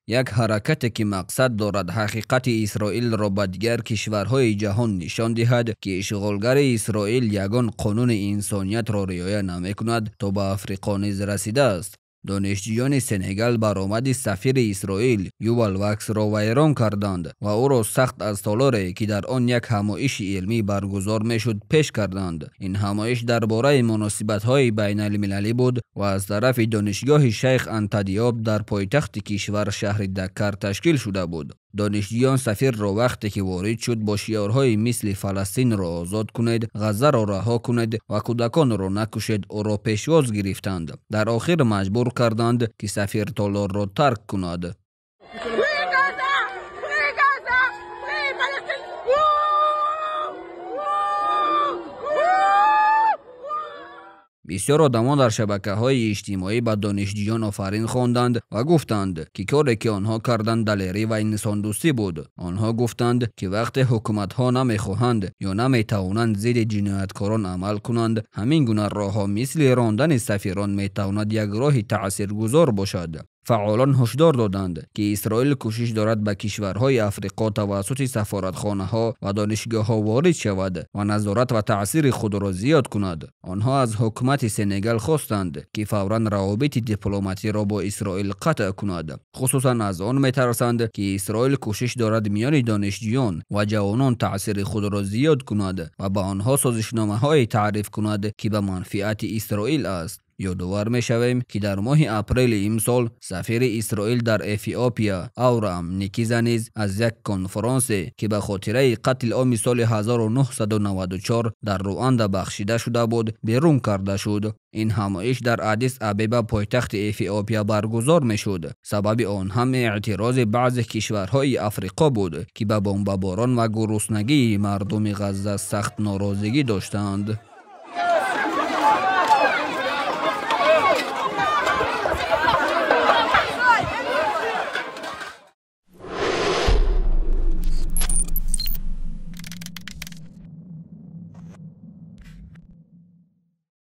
Як ҳаракате ки мақсад дорад ҳақиқати Исроилро ба дигар кишварҳои ҷаҳон нишон диҳад, ки ишғолгари Исроил ягон қонуни инсониятро риоя намекунад, то ба Африқо низ расидааст. Донишҷӯёни Сенегал баромади сафири Исроил Ювал Ваксро вайрон карданд ва ӯро сахт аз толоре, ки дар он як ҳамоиши илмӣ баргузор мешуд, пеш карданд. Ин ҳамоиш дар бораи муносибатҳои байналмилалӣ буд ва аз тарафи донишгоҳи Шайх Анта Диоп дар пойтахти кишвар шаҳри Дакар ташкил шуда буд. Донишҷӯён сафирро вақте ки ворид шуд бо шиорҳои мисли Фаластинро озод кунед, Ғаззаро раҳо кунед ва кӯдаконро накушед ӯро пешвоз гирифтанд. Дар охир маҷбур карданд, ки сафир толорро тарк кунад. Бисёр одамон дар шабакаҳои иҷтимоӣ ба донишҷӯён офарин хонданд ва гуфтанд, ки коре ки онҳо карданд далерӣ ва инсондӯстӣ буд. Онҳо гуфтанд, ки вақте ҳукуматҳо намехоҳанд ё наметавонанд зидди ҷинояткорон амал кунанд, ҳамин гуна роҳҳо мисли рондани сафирон метавонад як роҳи таъсиргузор бошад. Фаъолон ҳушдор доданд, ки Исроил кӯшиш дорад ба кишварҳои Африқо тавассути сафоратхонаҳо ва донишгоҳҳо ворид шавад ва назорат ва таъсири худро зиёд кунад. Онҳо аз ҳукумати Сенегал хостанд, ки фавран равобити дипломатиро бо Исроил қатъ кунад. Хусусан аз он метарсанд, ки Исроил кӯшиш дорад миёни донишҷӯён ва ҷавонон таъсири худро зиёд кунад ва ба онҳо созишномаҳое таъриф кунад, ки ба манфиати Исроил аст. Ёдовар мешавем, ки дар моҳи апрели имсол сафири Исроил дар Эфиопия Авраам Никиза низ аз як конфронсе, ки ба хотираи қатли оми соли 1994 дар Руанда бахшида шуда буд, берун карда шуд. Ин ҳамоиш дар Аддис Абеба, пойтахти Эфиопия, баргузор мешуд. Сабаби он ҳам эътирози баъзе кишварҳои Африқо буд, ки ба бомбаборон ва гуруснагии мардуми Ғазза сахт норозигӣ доштанд.